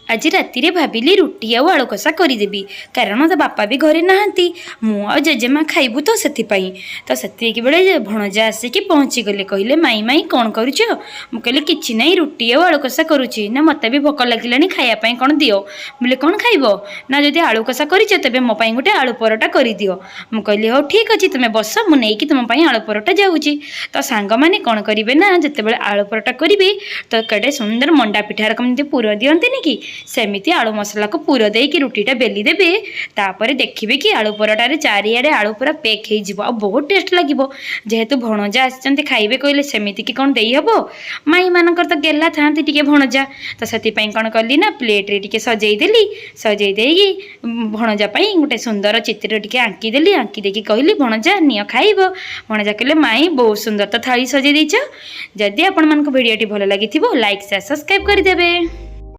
ଆଜି ରାତିରେ ଭାବିଲି ରୁଟି ଆଉ ଆଳୁ କଷା କରିଦେବି, କାରଣ ତା ବାପା ବି ଘରେ ନାହାନ୍ତି, ମୁଁ ଆଉ ଜେଜେମା ଖାଇବୁ ତ ସେଥିପାଇଁ। ତ ସେତିକି ବେଳେ ଭଣଜା ଆସିକି ପହଞ୍ଚିଗଲେ। କହିଲେ, "ମାଇଁ ମାଇଁ, କ'ଣ କରୁଛ?" ମୁଁ କହିଲି, "କିଛି ନାହିଁ, ରୁଟି ଆଉ ଆଳୁ କଷା କରୁଛି।" "ନା, ମୋତେ ବି ଭୋକ ଲାଗିଲାଣି, ଖାଇବା ପାଇଁ କ'ଣ ଦିଅ।" ମୁଁ କହିଲି, "କ'ଣ ଖାଇବ?" "ନା, ଯଦି ଆଳୁ କଷା କରିଛ, ତେବେ ମୋ ପାଇଁ ଗୋଟେ ଆଳୁ ପରଟା କରିଦିଅ।" ମୁଁ କହିଲି, "ହଉ, ଠିକ୍ ଅଛି, ତୁମେ ବସ, ମୁଁ ନେଇକି ତୁମ ପାଇଁ ଆଳୁ ପରଟା ଯାଉଛି।" ତ ସାଙ୍ଗମାନେ କ'ଣ କରିବେ ନା, ଯେତେବେଳେ ଆଳୁ ପରଟା କରିବେ, ତ କେଡ଼େ ସୁନ୍ଦର ମଣ୍ଡା ପିଠାର କେମିତି ପୁର ଦିଅନ୍ତିନି କି, ସେମିତି ଆଳୁ ମସଲାକୁ ପୁର ଦେଇକି ରୁଟିଟା ବେଲି ଦେବେ। ତାପରେ ଦେଖିବେ କି ଆଳୁ ପରଟାରେ ଚାରିଆଡ଼େ ଆଳୁ ପୁରା ପେକ୍ ହେଇଯିବ ଆଉ ବହୁତ ଟେଷ୍ଟ ଲାଗିବ। ଯେହେତୁ ଭଣଜା ଆସିଛନ୍ତି, ଖାଇବେ କହିଲେ, ସେମିତି କି କ'ଣ ଦେଇହେବ? ମାଇଁମାନଙ୍କର ତ ଗେଲା ଥାଆନ୍ତି ଟିକେ ଭଣଜା। ତ ସେଥିପାଇଁ କ'ଣ କଲି ନା, ପ୍ଲେଟ୍ରେ ଟିକେ ସଜେଇ ଦେଲି। ସଜେଇ ଦେଇକି ଭଣଜା ପାଇଁ ଗୋଟେ ସୁନ୍ଦର ଚିତ୍ର ଟିକେ ଆଙ୍କିଦେଲି। ଆଙ୍କି ଦେଇକି କହିଲି, "ଭଣଜା, ନିଅ, ଖାଇବ।" ଭଣଜା କହିଲେ, "ମାଇଁ, ବହୁତ ସୁନ୍ଦର ତ ଥାଳି ସଜେଇ ଦେଇଛ।" ଯଦି ଆପଣମାନଙ୍କୁ ଭିଡ଼ିଓଟି ଭଲ ଲାଗିଥିବ, ଲାଇକ୍, ସେୟାର, ସବସ୍କ୍ରାଇବ୍ କରିଦେବେ।